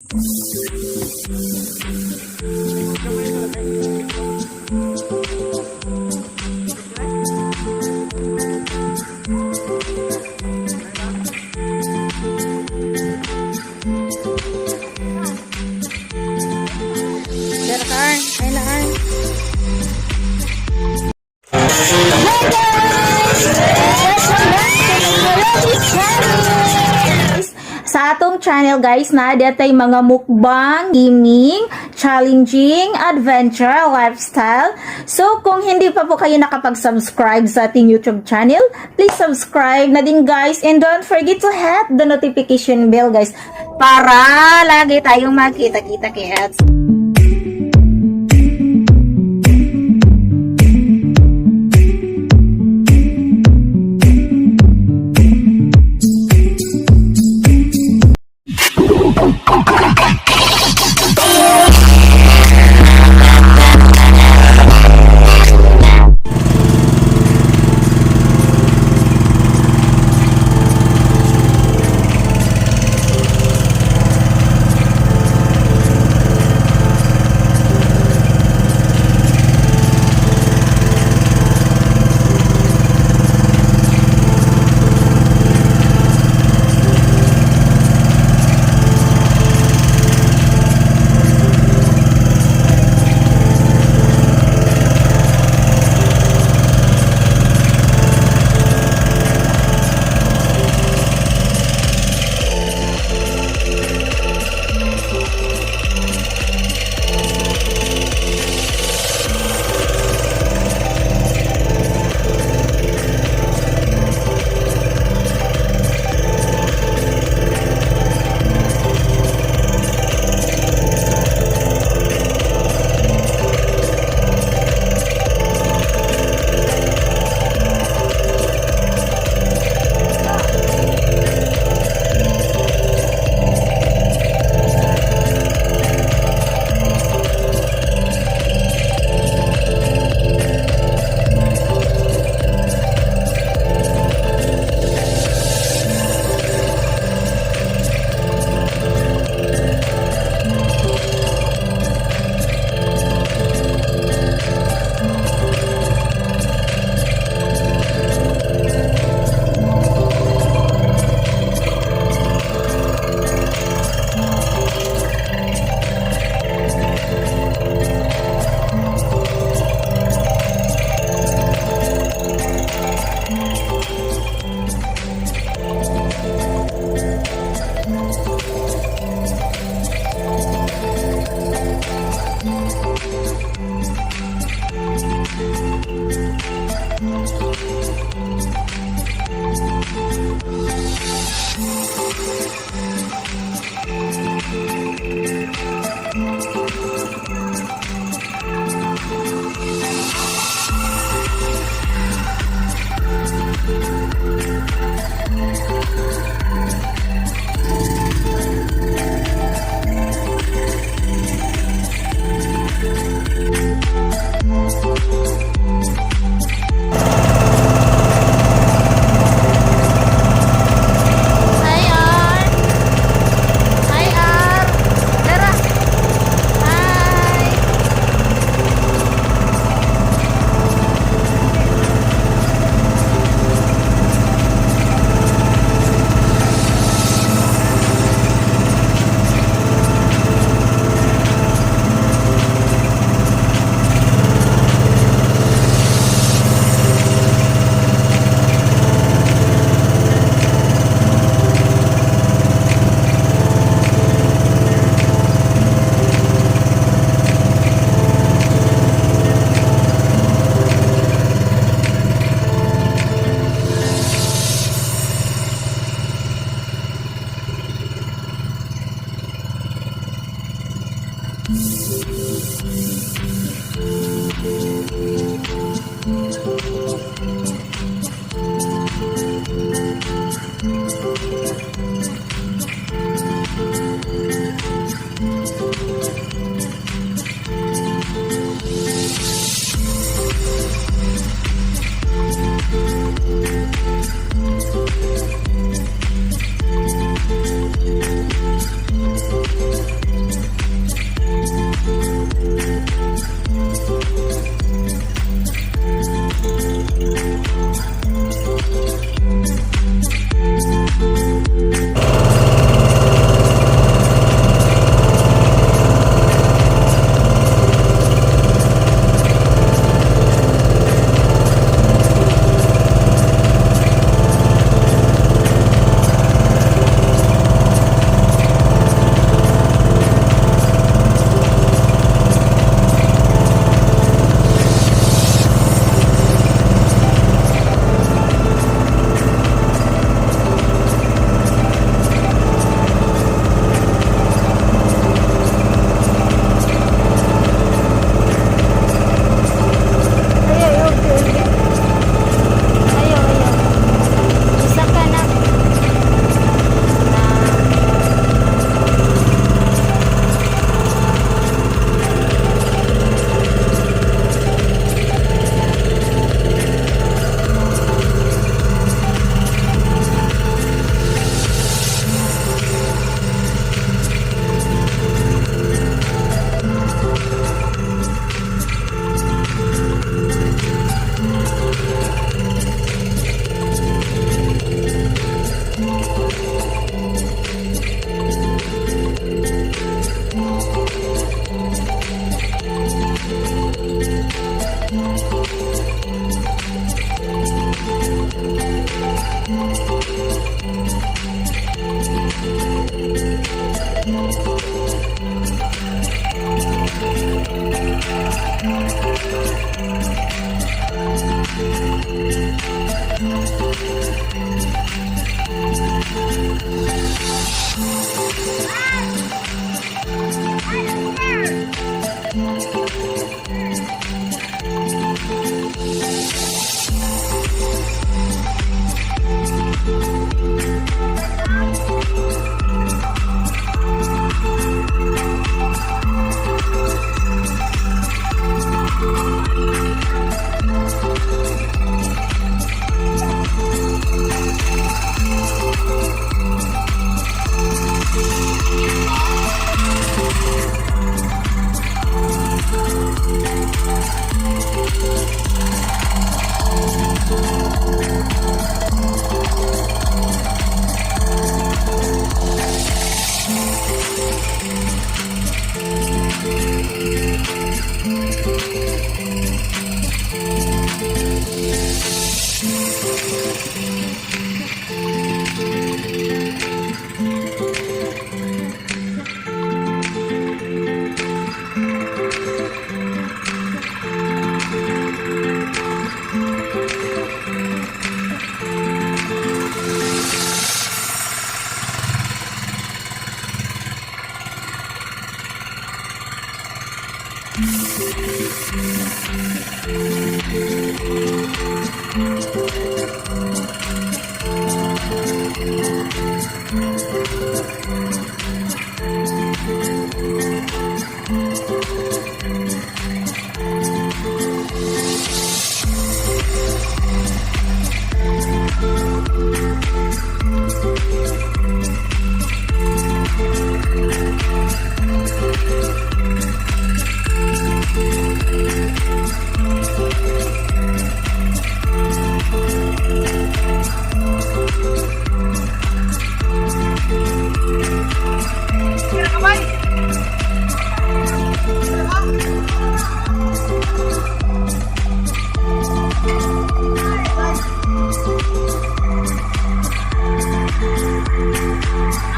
Dara ka, Arn. Ay na, Arn. Hi guys! Welcome back to my Melody Channel! Sa atong channel, guys, na tay mga mukbang, gaming, challenging, adventure, lifestyle. So kung hindi pa po kayo nakapag-subscribe sa ating YouTube channel, please subscribe na din, guys, and don't forget to hit the notification bell, guys, para lagi tayong magkita-kita kits. Hi, Ar! Hi, Ar! Dara! Hi!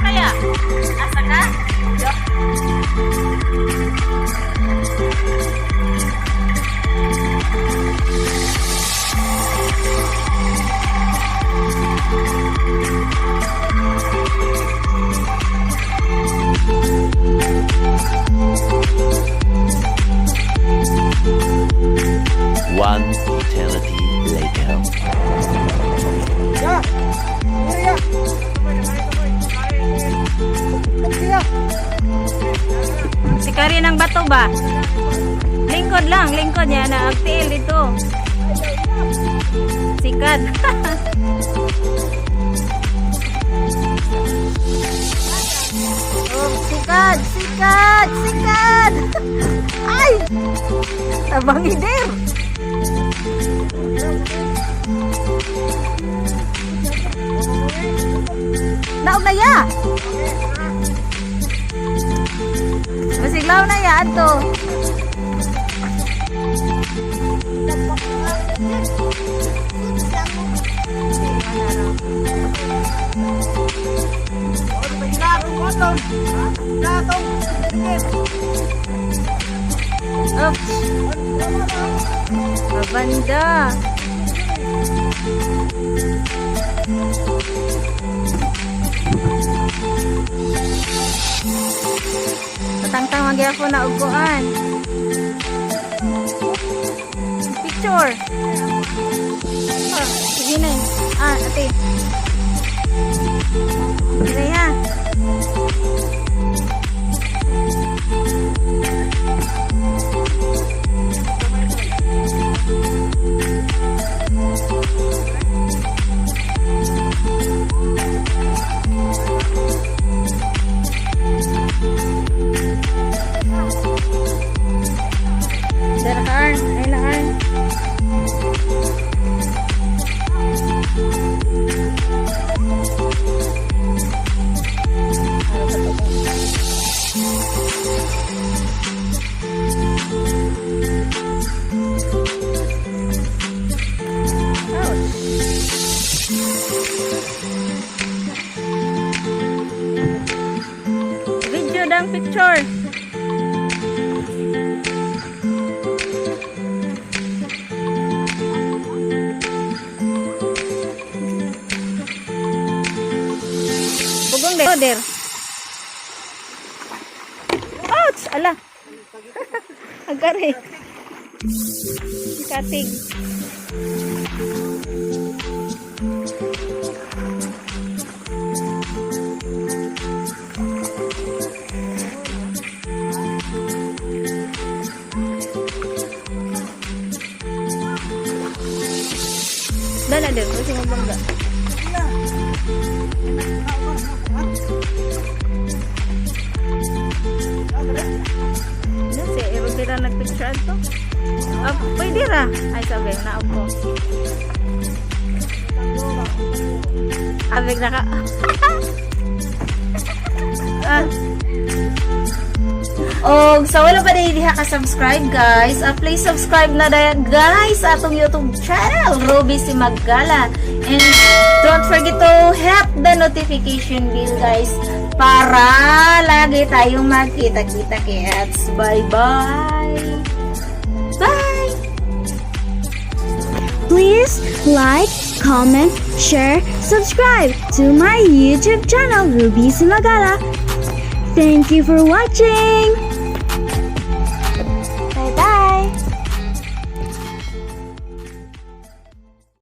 Kaya, asa ka? One eternity later. Ya! Ya! Ya! Si Karin ang bato ba? Lingkod lang, lingkod niya na agtiil dito. Sikat. Oh, sikat, sikat, sikat. Ay! Tabang idir. Naog na ya. Masiglaw na ya ato. Oops. Mabanda. Patangtang magyapon na uguan. Picture. Ah, sige na eh. Ah, ate. Sige ha. Dara ka, Arn. Ay na, Arn. Para pa to. Picture. Pugong der. Der. Ouch! Ala. Agari. Katig. Dala der. Kasi mabangga. Ano si Ero sila nagpicture to? Ah, pwede ra. Ay, sabi, naog ko. Abig na ka. Ah. Og sa wala pa diay diha ka subscribe, guys, please subscribe na dayon, guys, sa atong YouTube channel, Ruby Cimagala. And don't forget to hit the notification bell, guys, para lagi tayong magkita-kita kits. Bye-bye! Bye! Please like, comment, share, subscribe to my YouTube channel, Ruby Cimagala. Thank you for watching!